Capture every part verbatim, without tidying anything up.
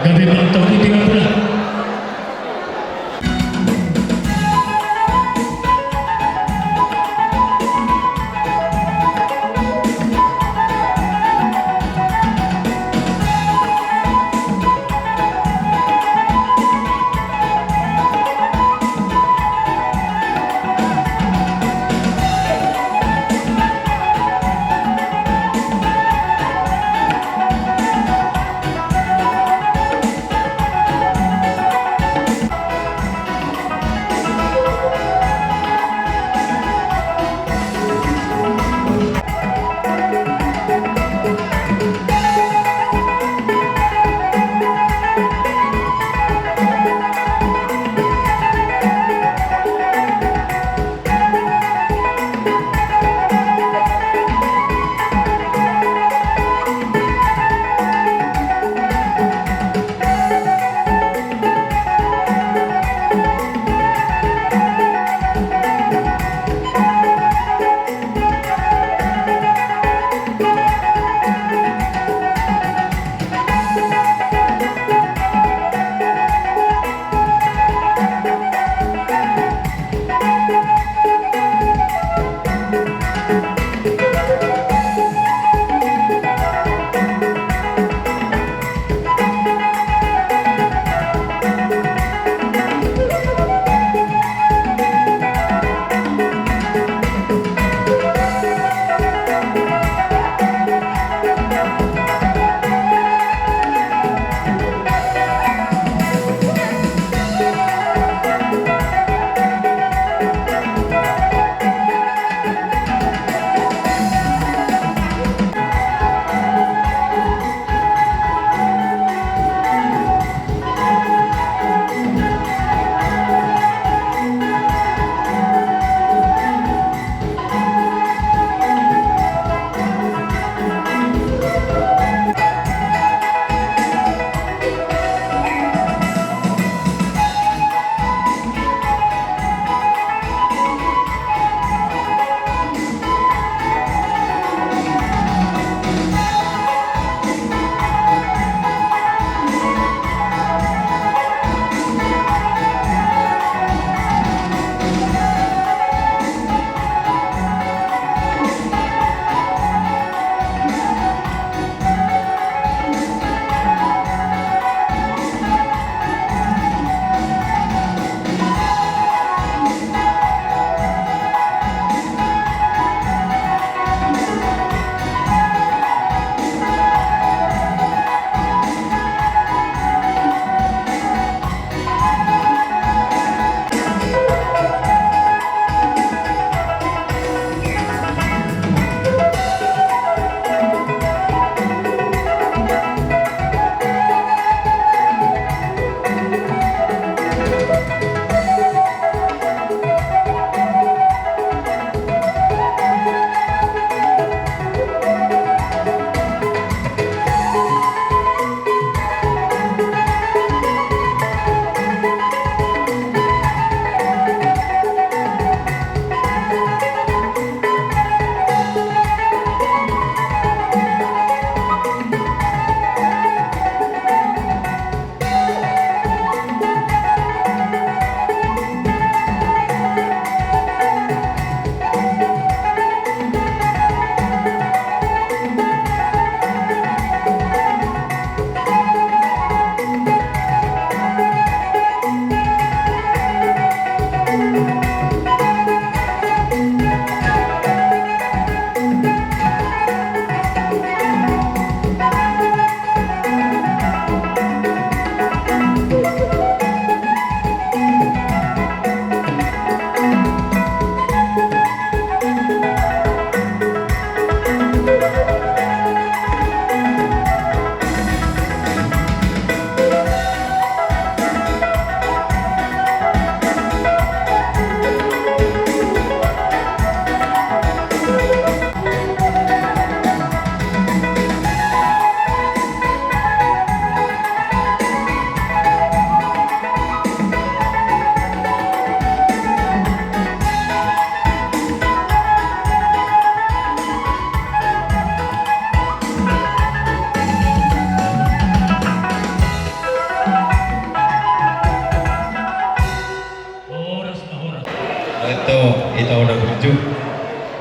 Gabe mantap di tengah bola.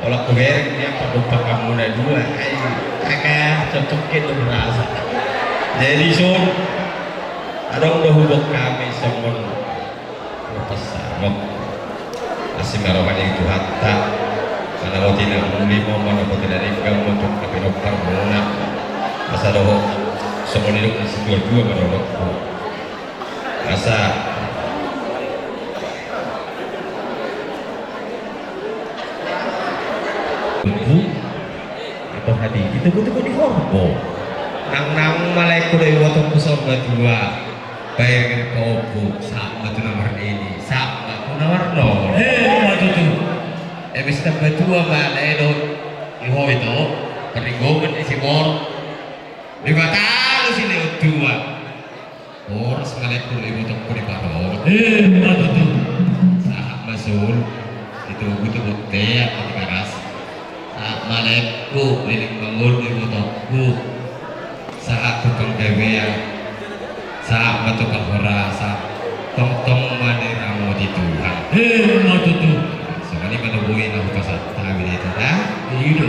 Olo, hubereng dia padompakanmuna dua, ai, angka cocok ke do merasa. Jadi son, adong do huboan hami songon pasanok. Asi ma roha ni Tuhanta, manang oti na muli ma, manang oti na denggan ma, tung na pinomparmuna. Asa dohot songon nidok ni situatua ma dohot. Asa ompu atau hadi, itu butuh di horbo. Nang nang malaiku do ibotongku saur matua. Baen paompu, sahat ma tu na marnini, sahat ma tu na marnono. Emma tutu. Eme sitambatua ma na i do, i ho ito, parlinggoman ni si Mor. Debata do silehon tua. Horas malaiku do ibotongku di parorot. Emma tutu. Sahat ma son. Ditogu tu bontean, di Tigaras. Sahat malaiku, leleng mangolu do ibotongku. Sahat tu panggabean. Sahat ma tu parhorasan. Tongtong ma diramoti Tuhan. Emma tutu. Songon i ma na boi na hupasahat hami di hita da. I do.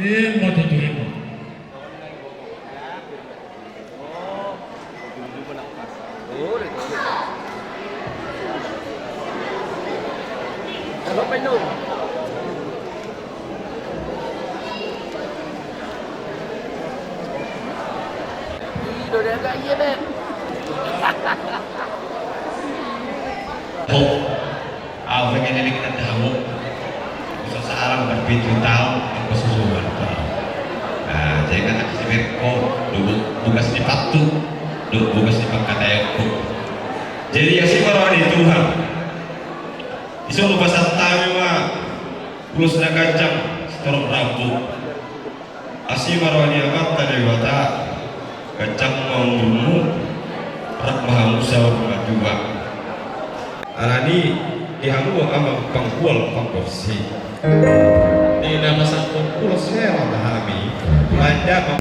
Emma tutu, emma. Ho. Au pengen ini kita tahu. Bisa searang berpintu tahu, apa susuan tahu. Nah, jadi kan aku sebut ko, dulu bukas di patu, dulu bukas di pangkataion ko. Jadi asi ma roha ni Tuhan. Iso lu pasal tahu ma, pulus na ganjang, setorok rambu. Asi ma roha ni Amanta Debata, ganjang ma umurmu, rap ma hamu saur matua. Alani i di hamu amang panggual panggorsik. Di na pasahathon ulos hela ma hami, manjama.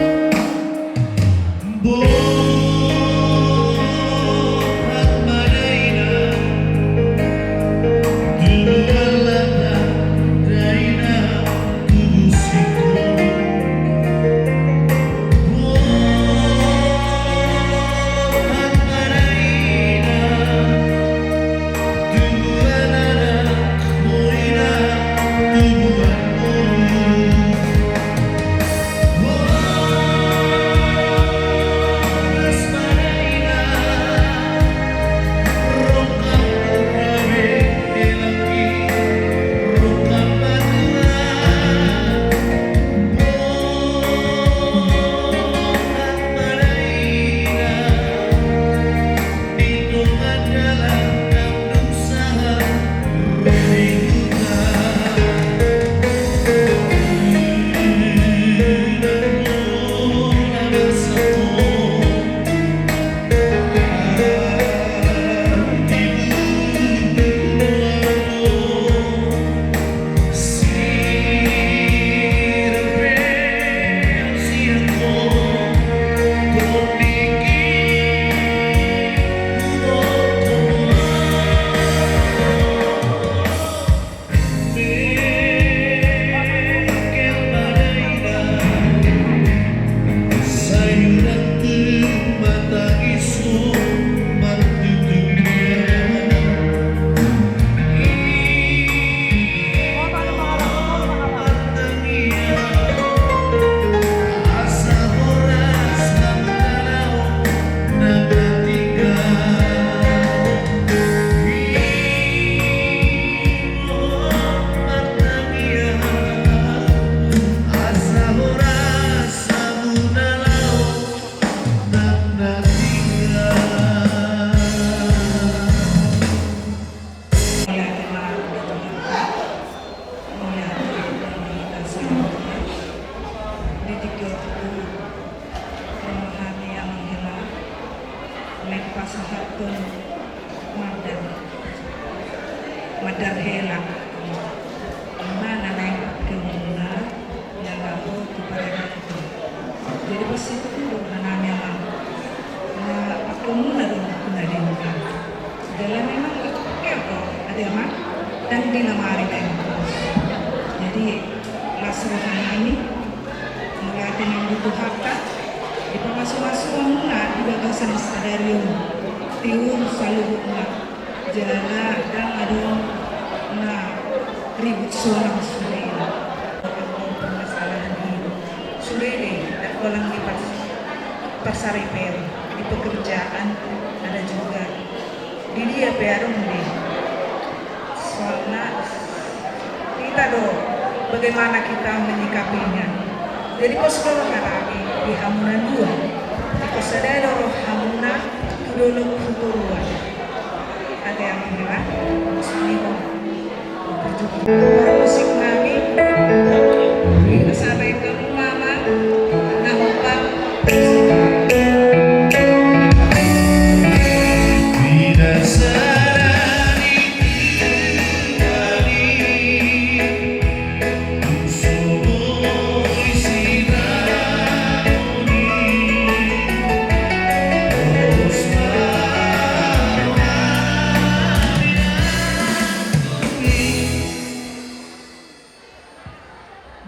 Las roha nami, mauliate naung diboto hamuna, dipamasu-masu hamuna di bagasan sadari on, tiur saluhutna, jala ndang adong na ribut sonang sude i. Anggo permasalahan i sude do, ndang holan di pas-, pasaripeon, di pekerjaan ada juga. Di dia pe adong do. Soalna hita do bagaimana kita menyikapinya. Jadi pos do roha nami di hamuna dua. Di pos sada do roha hamuna tu dolok tu toruan. Ada yang hilang, musik nami. Sampai ke mama, nah, opa.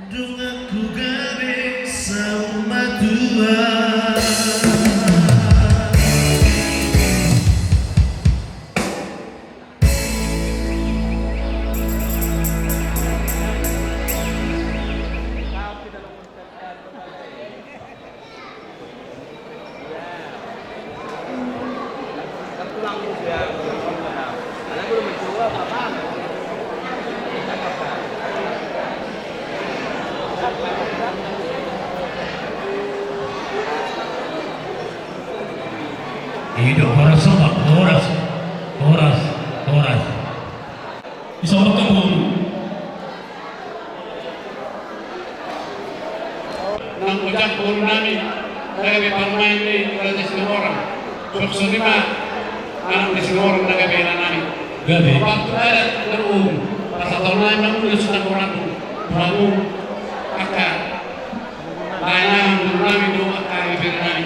Donganku gabe saur matua. I do, horas, sobat, horas, horas, horas. Bisa makan dulu. Nang ojak boru nami, gabe parumaen ni Raja Situmorang. Songon i ma anak ni Situmorang na gabe anak nami. Gabe. Waktu ada terung, pasal tahun lain nang udah sudah orang tu. Baru angka lain-lain boru nami tu angka ibu nami.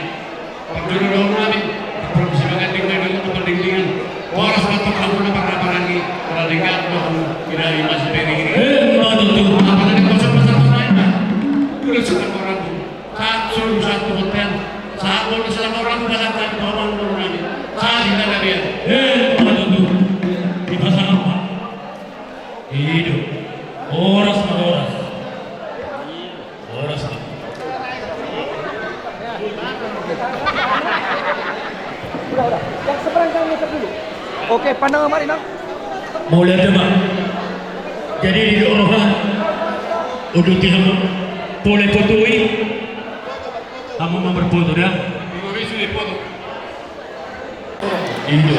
Parjolo dohononnami, parjolo sibagian denggan, dohot tu pardenggan. Horas ma tong hamu na parhaparangi, pala denggan do hamu, ida i masih beri. Eh, ima tutu. Apalagi kosong pasal tu lain, nah. Udah sudah orang tu. Sahat solu, sahat tu bontean. Sahat bolu, sahat orang tu, sahat tu paman, dohononnami. Sahat di dalam dia. Eh, ima tutu. Di pasal apa? Hidup. Horas ma, horas. Horas. Udah, udah. Yang seberang jangan ngeser dulu. Oke, pandang kemari, Nang. Mauliate ma. Jadi di roha. Udah tiga mau. Boleh foto i. Kamu mau berfoto dah. Indo.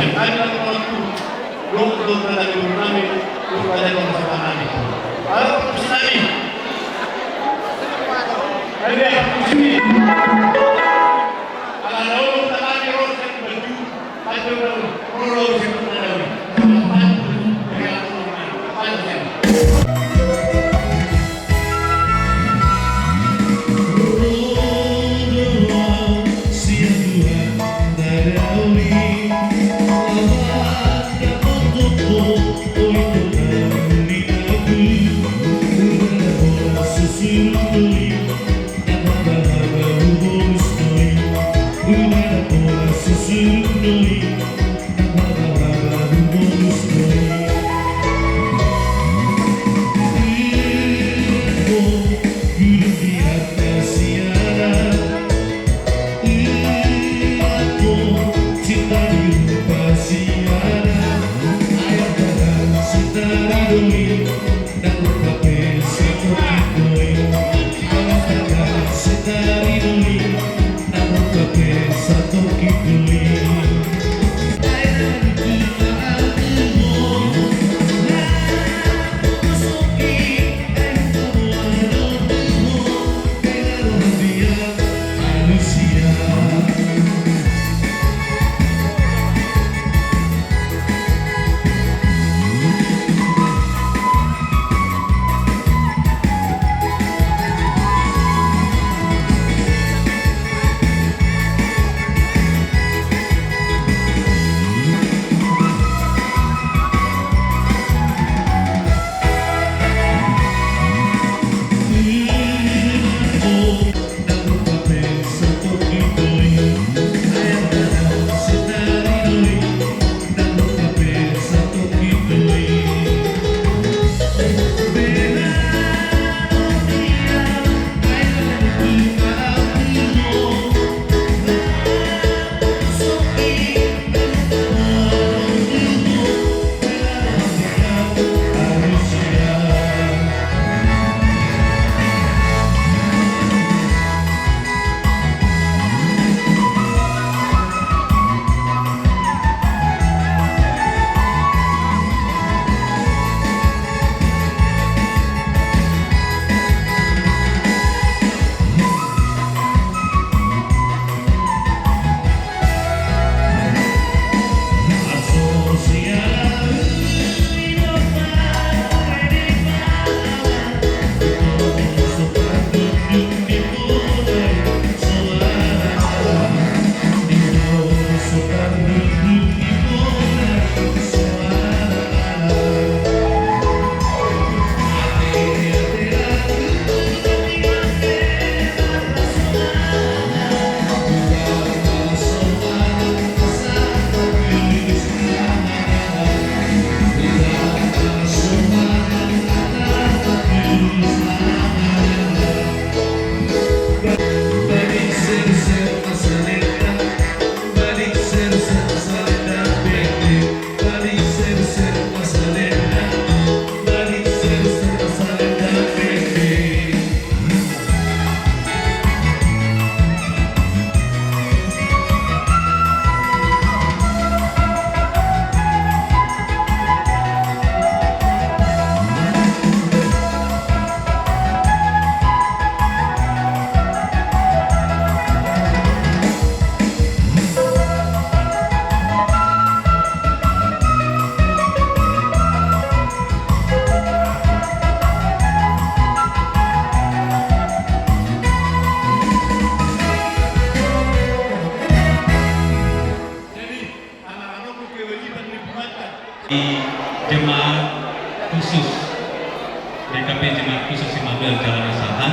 GKPJ Markus Simalual Jalan Asahan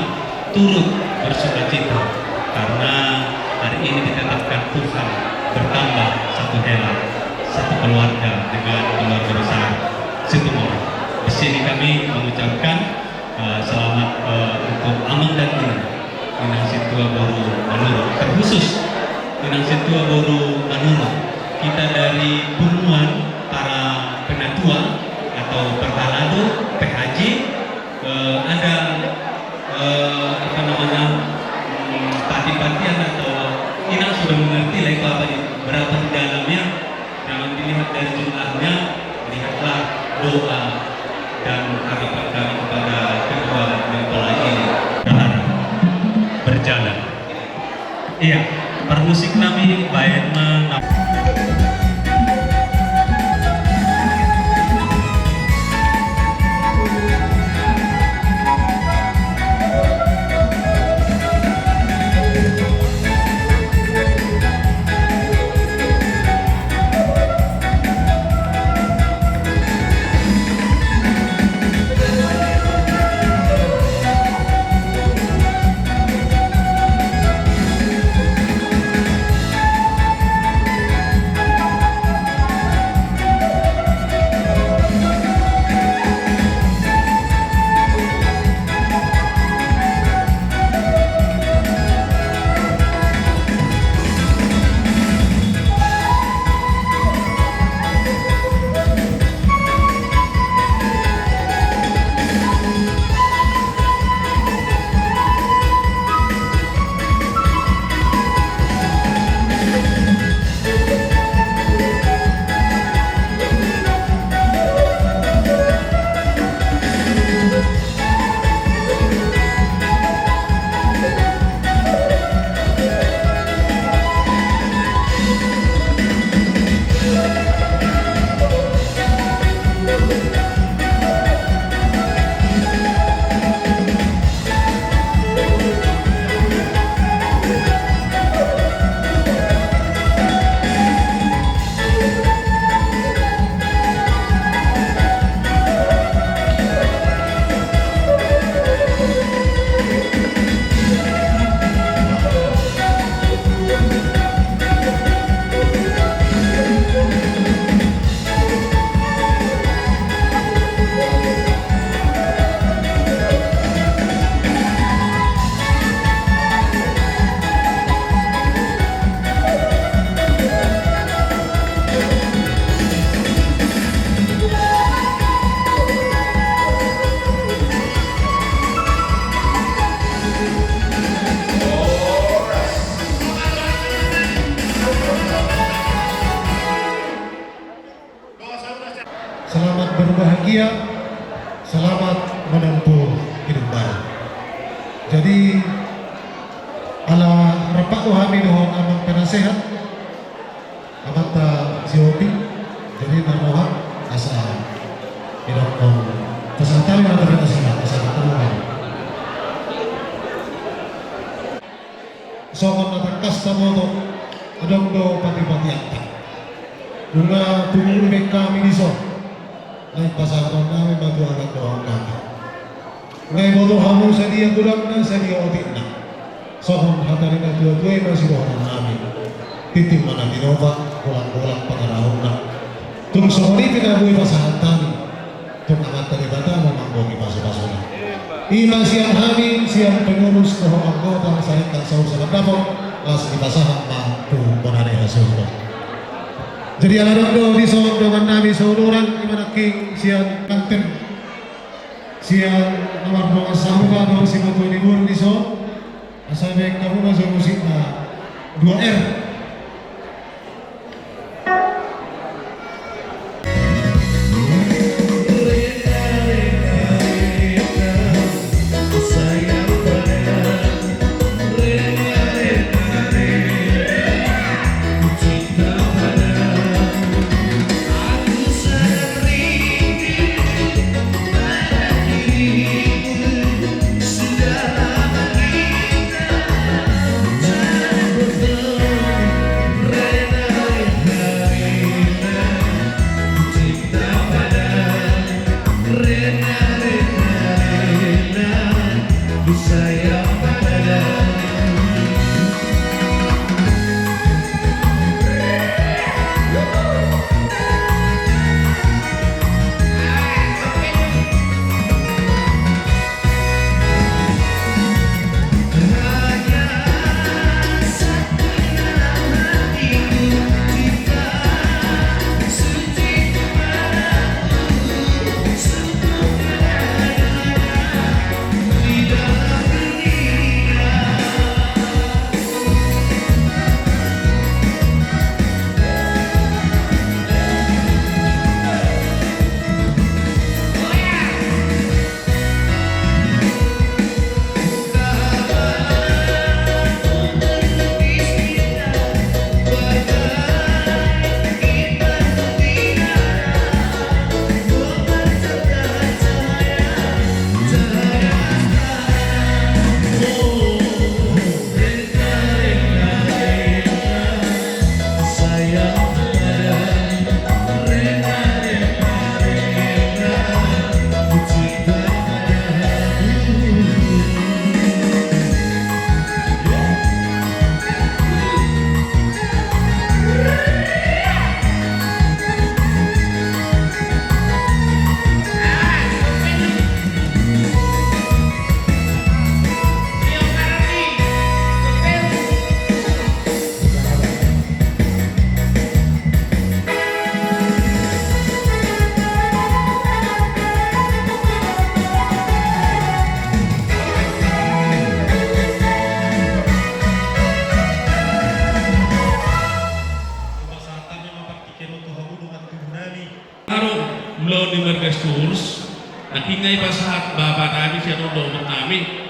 turut bersukacita karena hari ini ditetapkan Tuhan bertambah satu hela, satu keluarga dengan keluarga besar Situmorang. Di sini kami mengucapkan, eh, selamat, eh, untuk Amang dan Inang, Inang Sintua Boru Manurung, terkhusus Inang Sintua Boru Manurung. Kita dari punguan para penatua atau perhalado, P H J, eh, ada, eh, apa namanya, mm, pati-patian atau Inang sudah mengerti lah itu apa di, berapa di dalamnya. Jangan dilihat dari jumlahnya, lihatlah doa dan harapan kami kepada kedua mempelai ini. Berharap berjalan. Iya, parmusik nami baen ma. Selamat berbahagia, selamat menempuh hidup baru. Jadi, ala rap do hami dohot amang penasehat, amanta si Opi, jadi na roha asa didokkon pasahat hami ma tu penasehat, asa didokkon. Songon na tangkas taboto, adong do pati-patianta. Nunga tumuli baen hami dison, naeng pasahaton nami ma tu anak dohot angka. Nunga diboto hamu sadia godangna, sadia otikna. Songon hata ni na tua-tua i ma sidohonon nami. Tintin ma na tinopa, golang-golang pangarahutna. Tung songon i pe na boi pasahat hami. Tung Amanta Debata ma manggohi pasu-pasuna. I ma sian hami, sian pengurus dohot anggota, sarinta saur sahat dapot, las dipasahat ma tu bona ni hasuhuton. Jadi ala adong do dison dongan nami saudara, i ma nangkin sian Banten, sian nomor dongan sahuta dohot simatua ni boru dison, asa baen hamu ma jo musikna dua R. Adong ulaon ni marga Sitorus, nangkin nga dipasahat bapa nami sian on dohot nami,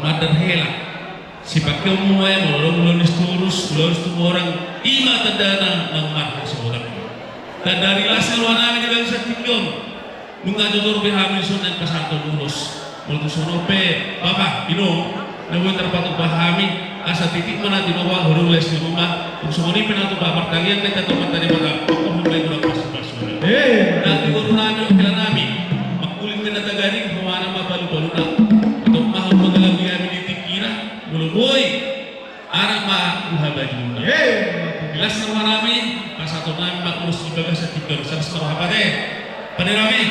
mandar hela. Sipake on ma molo adong ulaon ni Sitorus, ulaon Situmorang, i ma tandana nang marhasohotan. Tanda ni las ni roha nami di bagasan tingki on. Nunga jojor be hami dison naeng pasahathon ulos. Molo tung songon on pe, bapa, inong, na boi tarpatupa hami, asa titik ma na tinopa hudon les di ruma, tung songon i pe na tupa partangiang nami tu Amanta Debata, pokok hudon nami godang pasu-pasu. Eh, na di boru nami, hela nami, mangkuling ma na tagading, hoana ma palu-paluna. Tong ma hudon nami di tingkina, molo boi. Anak ma buha bajuna. Di las ni roha nami, pasahaton nami ma ulos di bagasan tingki on, sahat ma roha pate. Pande nami,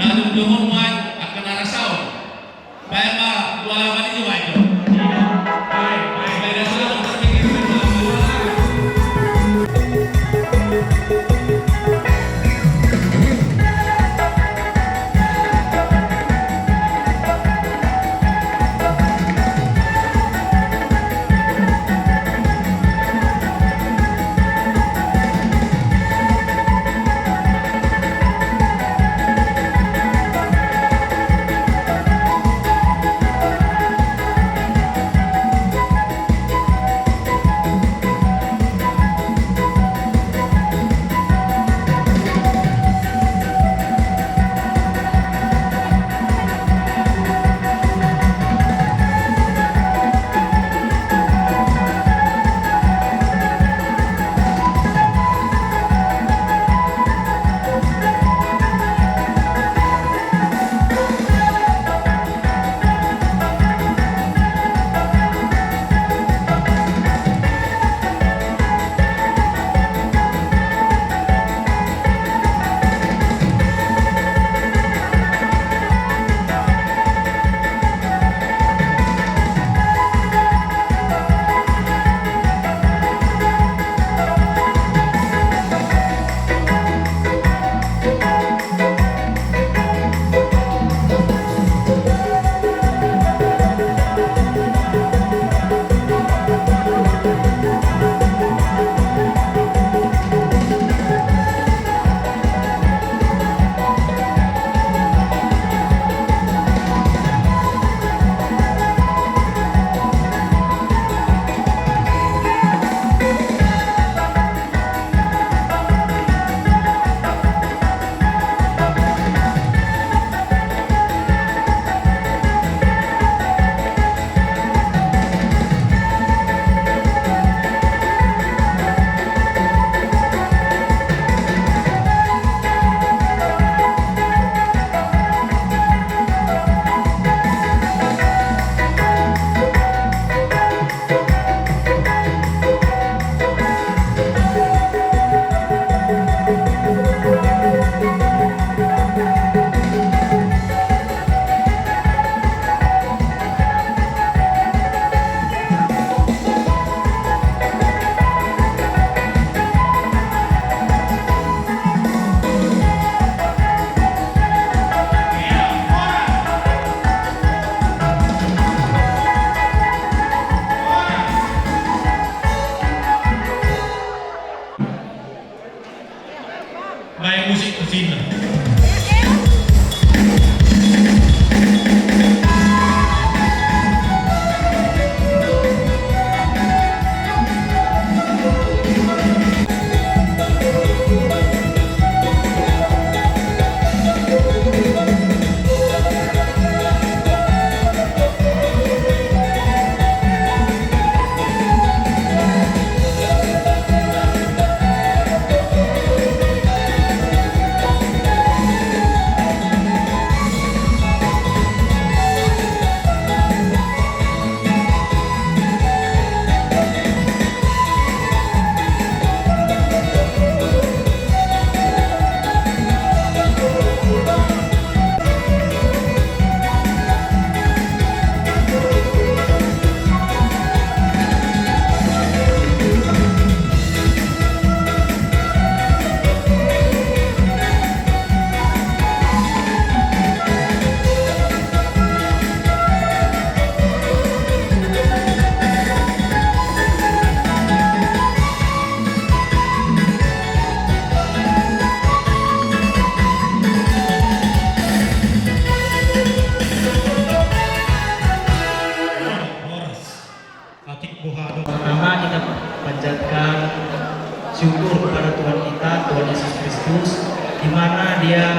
na jongjong on nuaeng angka na rasaon. Baen ma dua lawan i jo baen jo. Baen, baen. Baen, baen.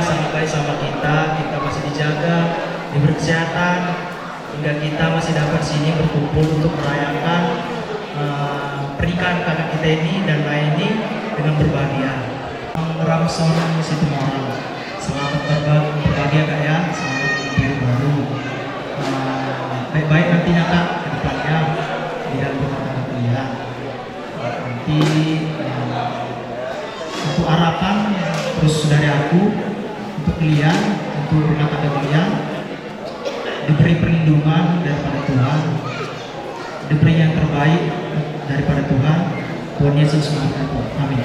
Sangat baik sama kita, kita masih dijaga, diberi kesehatan, hingga kita masih dapat sini berkumpul untuk merayakan, eh, pernikahan kakak kita ini dan Naya ini dengan berbahagia. Ramson Situmorang. Selamat berba-, berbahagia, Kak, ya. Selamat menempuh hidup baru. Eh, baik-baik nantinya, Kak, ke depannya di dalam rumah tangga kalian. Nanti, eh, untuk harapan terus dari aku, untuk kalian, untuk rumah tangga kalian, diberi perlindungan daripada Tuhan, diberi yang terbaik daripada Tuhan. Tuhan Yesus memberkati. Amin.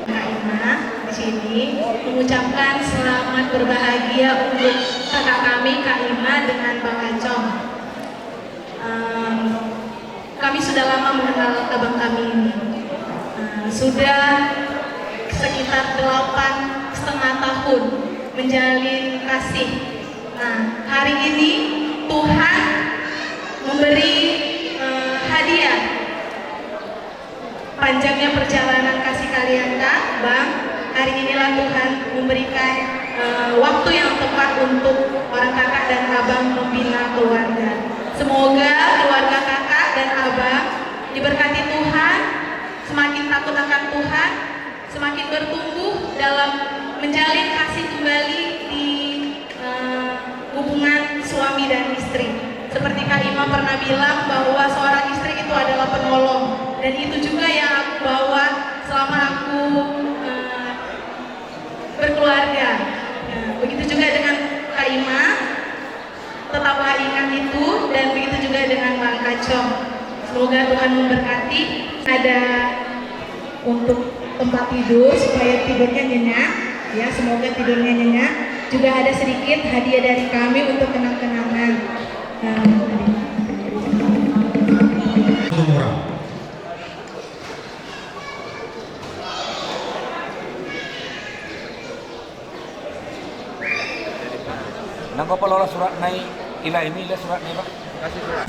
Kak Ima di sini mengucapkan selamat berbahagia untuk kakak kami, Kak Ima, dengan Bang Acong. Em, kami sudah lama mengenal abang kami ini. Eh, sudah sekitar delapan setengah tahun menjalin kasih. Nah, hari ini Tuhan memberi, eh, hadiah panjangnya perjalanan kasih kalian, Kak, Bang. Hari inilah Tuhan memberikan, eh, waktu yang tepat untuk orang kakak dan abang membina keluarga. Semoga keluarga kakak dan abang diberkati Tuhan, semakin takut akan Tuhan, semakin bertumbuh dalam menjalin kasih kembali di, eh, hubungan suami dan istri. Seperti Kak Ima pernah bilang bahwa seorang istri itu adalah penolong, dan itu juga yang aku bawa selama aku, eh, berkeluarga. Nah, begitu juga dengan Kak Ima. Tetaplah ingat itu, dan begitu juga dengan Bang Acong. Semoga Tuhan memberkati. Ada untuk tempat tidur supaya tidurnya nyenyak, ya, semoga tidurnya nyenyak. Juga ada sedikit hadiah dari kami untuk kenang-kenangan. Nah, Nanggo pala ola suratna i, ila imi ila suratna i, Pak. Kasih surat.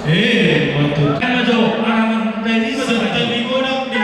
Eh, betul. Kan aja, anak-anak dari mana? Serta di godang di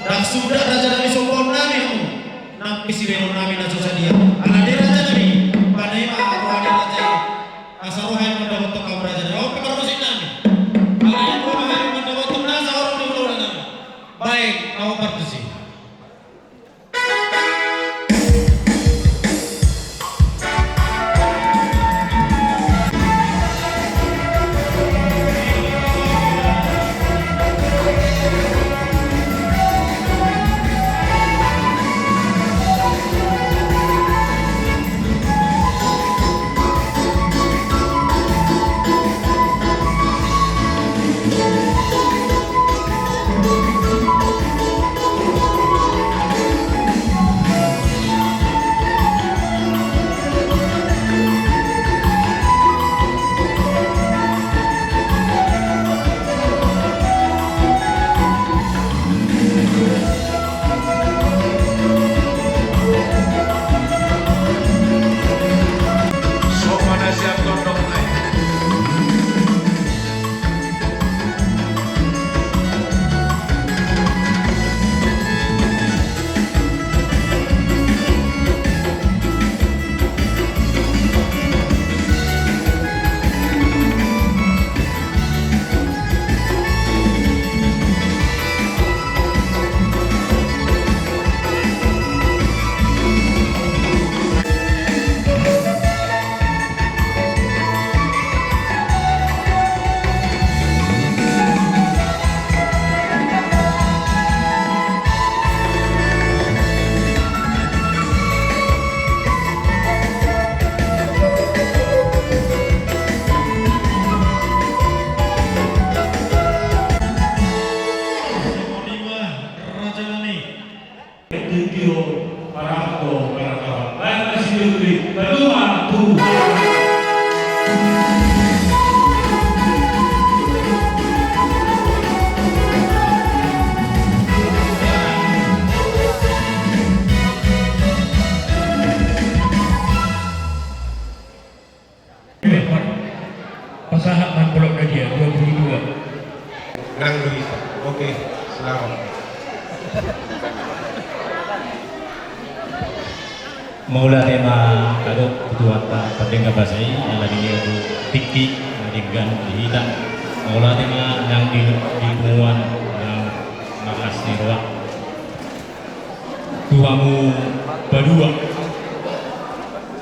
Ndang suda raja nami sombong nami hamu. Nang pisireon nami na so sadia. Alai raja nami, panaima roha ni raja i. Asa roha i mandapothon hamu raja nami. On pe parmusik nami. Alai roha i mandapothon nasa orang di ulaon nami. Baik, au partusi. Tingki ho, parangko, parangkawan. Baik, masih dulu. Kedua, Tuhan. Pasahat ma amplop na dia, dua puluh dua. Nang do hita. Oke, selamat. Mauliate ma kadok tu Tuhanta pardenggan basa i, ala dia do tingki na denggan di hita. Mauliate ma nang di, di punguan nang marlas ni roha. Tu hamu padua.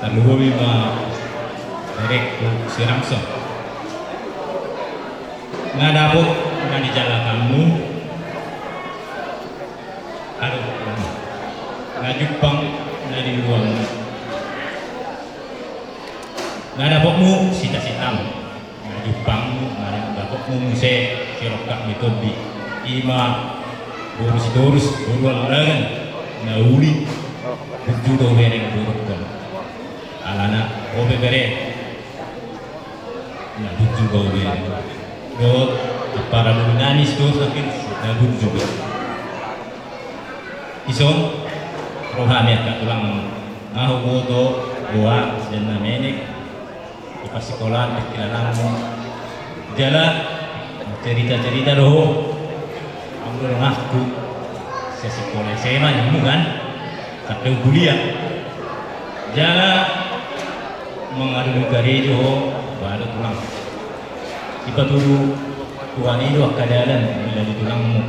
Tarlumobi ma berengku si Ramson. Na dapot na dijalakanmu. Aduh. Na jumpang na diuluanmu. Na dapotmu sita-sitamu. Na jumpangmu, na dapotmu muse sirongkap ni tondi. Ima boru Sitorus, boru Alulagan, na uli, burju do hubereng borungkon. Alana, ho pe bere. Na burju do hubereng. Dohot, ampara boru nami Sitorus nangkin, na burju do. Ison, roha ni angka tulang, nga huboto, boha, sian na menek, di parsikolaan, di parkilalaan. Jala, cerita-cerita do ho. Hamu do donganku. Sasikola S M A, hamu kan? Kadang kuliah. Jala, mangalului karejo ho, boha do tulang. Dipatudu Tuhan i do angka dalan, mila di tulangmu.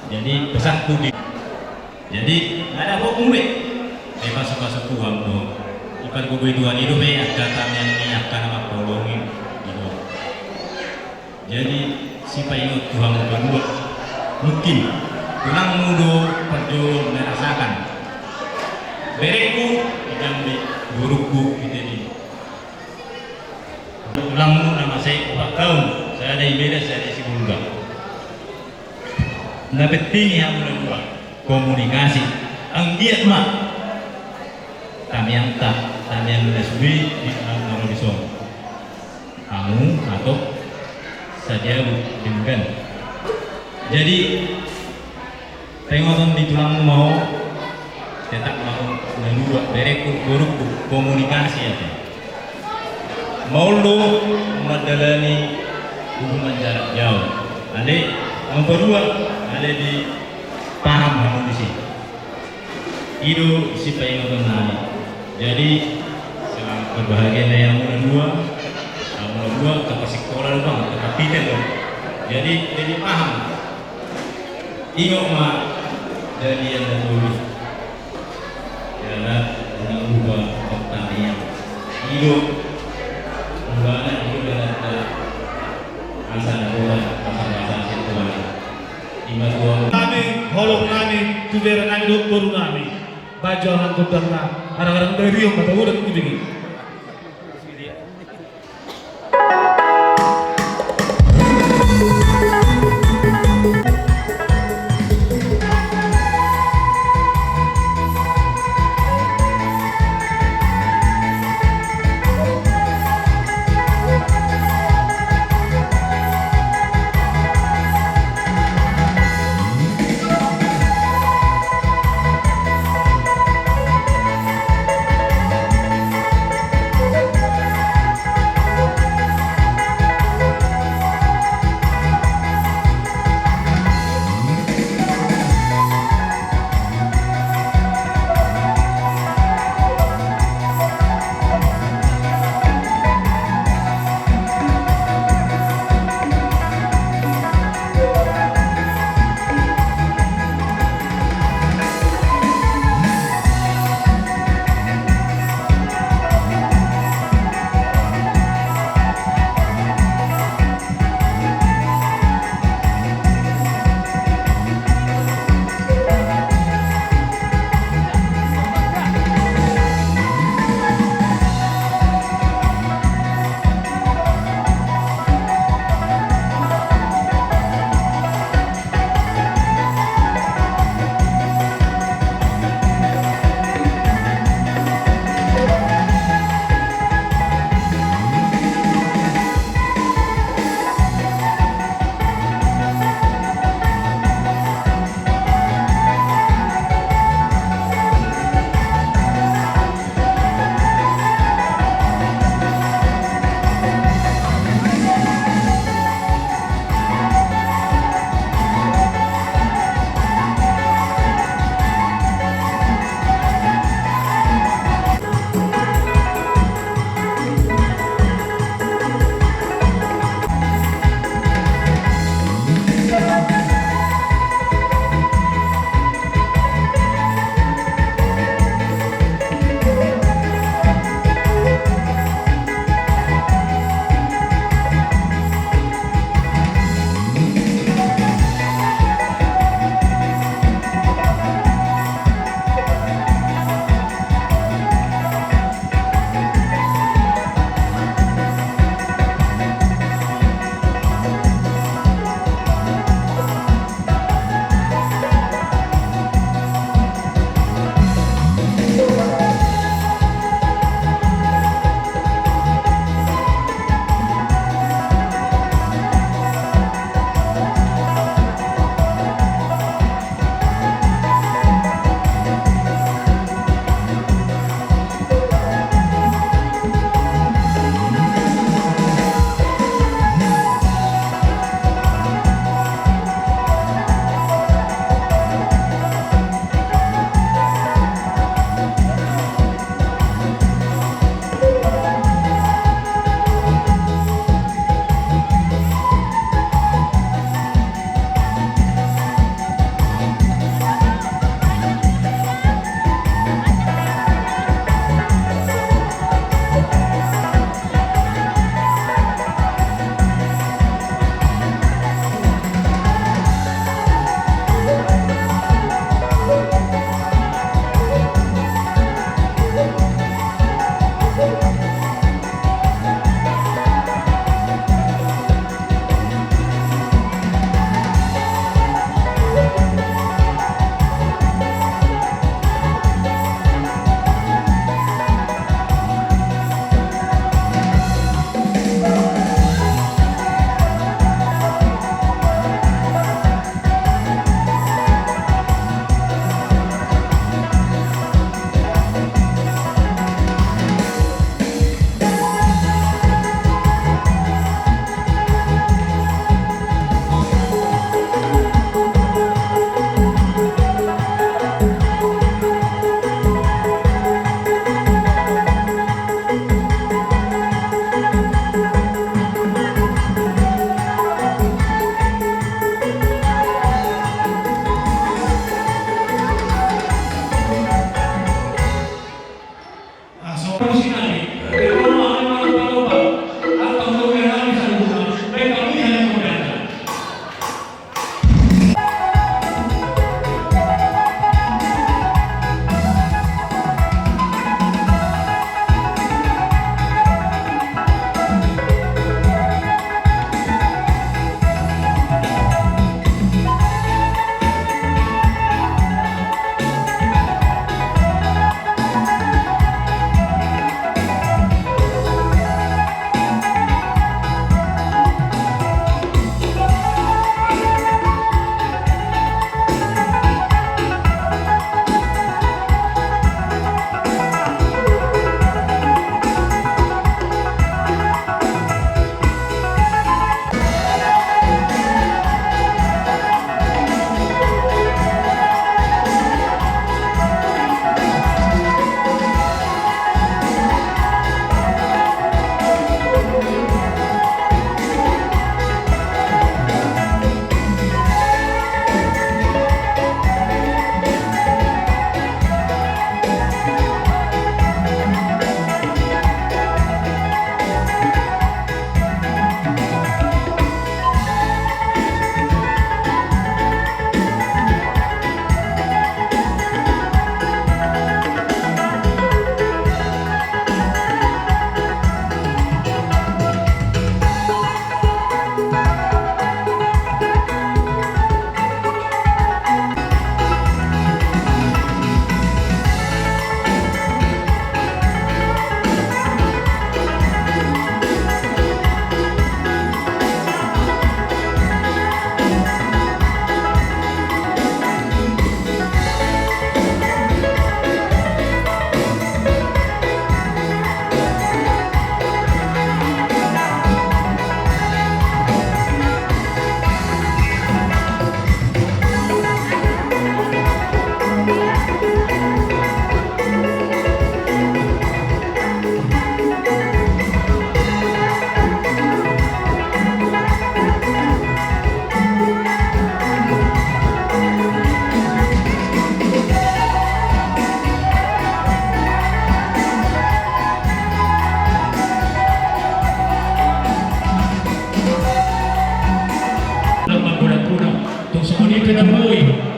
Jadi, pesanku di, jadi, nga dapotmu be. Dipasu-pasu Tuhan do. Dipargogoi Tuhan i dope angka tamiang ni angka na mangholongi i do. Jadi, sipaingot tu hamu padua. Mungkin, tulangmu do parjolo merasakan. Berengku, di Jambi, borungku, di Tedi. Tulangmu na masa i opat taon, sada i Medan, sada i Sibolga. Na penting i hamu na dua, komunikasi. Anggiat ma tamiangta, tamiang na sude di na ro dison. Hamu, atau sadia denggan. Jadi, paingoton di tulangmu ma ho, tetap ma ho na dua, berengku, borungku, komunikasi ate. Maol do mandalani hubungan jarak jauh. Alai, nomor dua, Jadi paham hamu disi. I do sipaingoton nami. Jadi selamat berbahagia na i hamu na dua. Hamu na dua tapa sikola do bang, tapa piten do. Jadi jadi paham. Ingot ma dalian na tolu i. Jala unang lupa pertanian. I do. Mulana i do dalanta. Asa na bola, asa na asa sintuan. Ima tuan. Nami, holong nami, tu bere nami dohot boru nami. Bajo anak godang na, arang-arang dari om mata udah tu begi.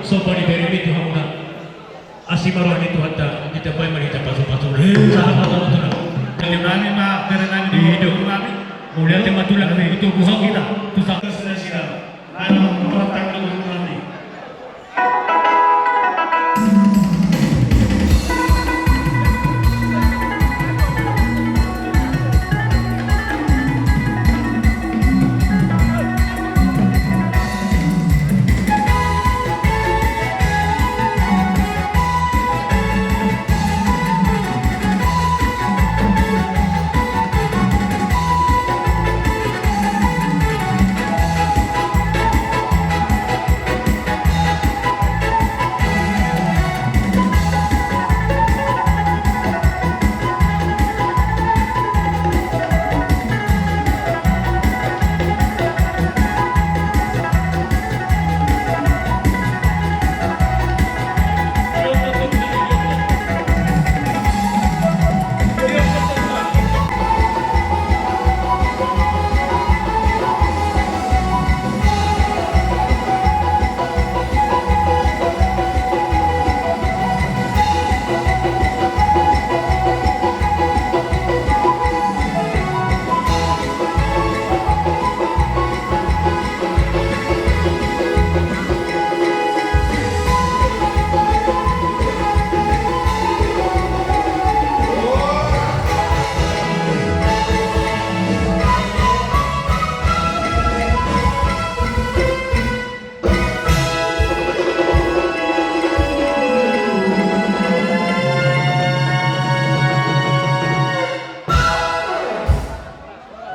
Somba ni beremi tu hamuna. Asi ma roha ni Tuhanta, ditambai ma di hita pasupasu. Sahat ma tu hamuna. Nami ma berenami di nami. Mauliate ma tulang, tu tulang hita. Tu sa- Nami.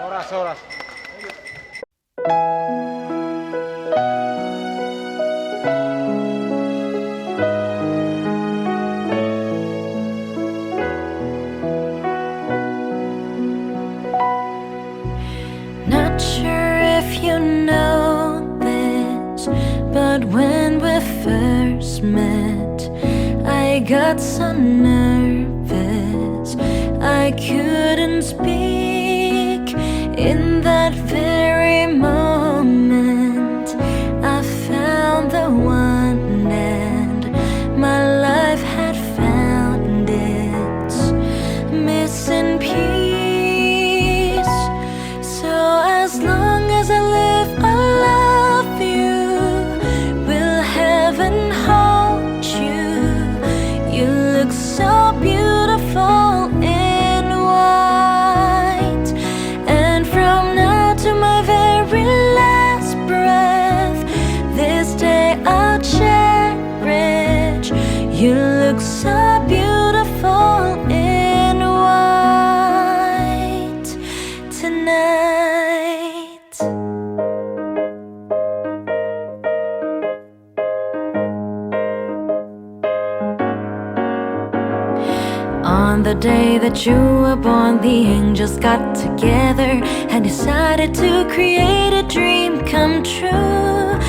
Horas, horas. Not sure if you know this, but when we first met, I got so nervous I couldn't speak. In that very moment, I found the one, and my life had found its missing piece. So as long as I live, I love you. Will heaven hold you? You look so beautiful in white. And from now to my very last breath, this day I'll cherish. You look so beautiful in white tonight. On the day that you were born, the angels got together and decided to create a dream come true.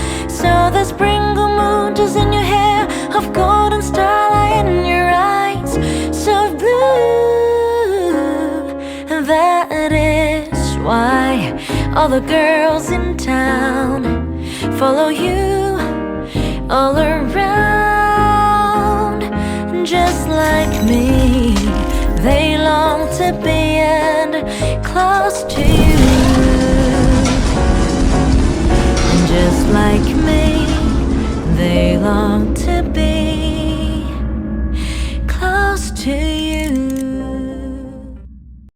So the sprinkle moon dust in your hair, of golden starlight in your eyes, so blue. That is why all the girls in town follow you all around. Just like me, they long to be and close to you.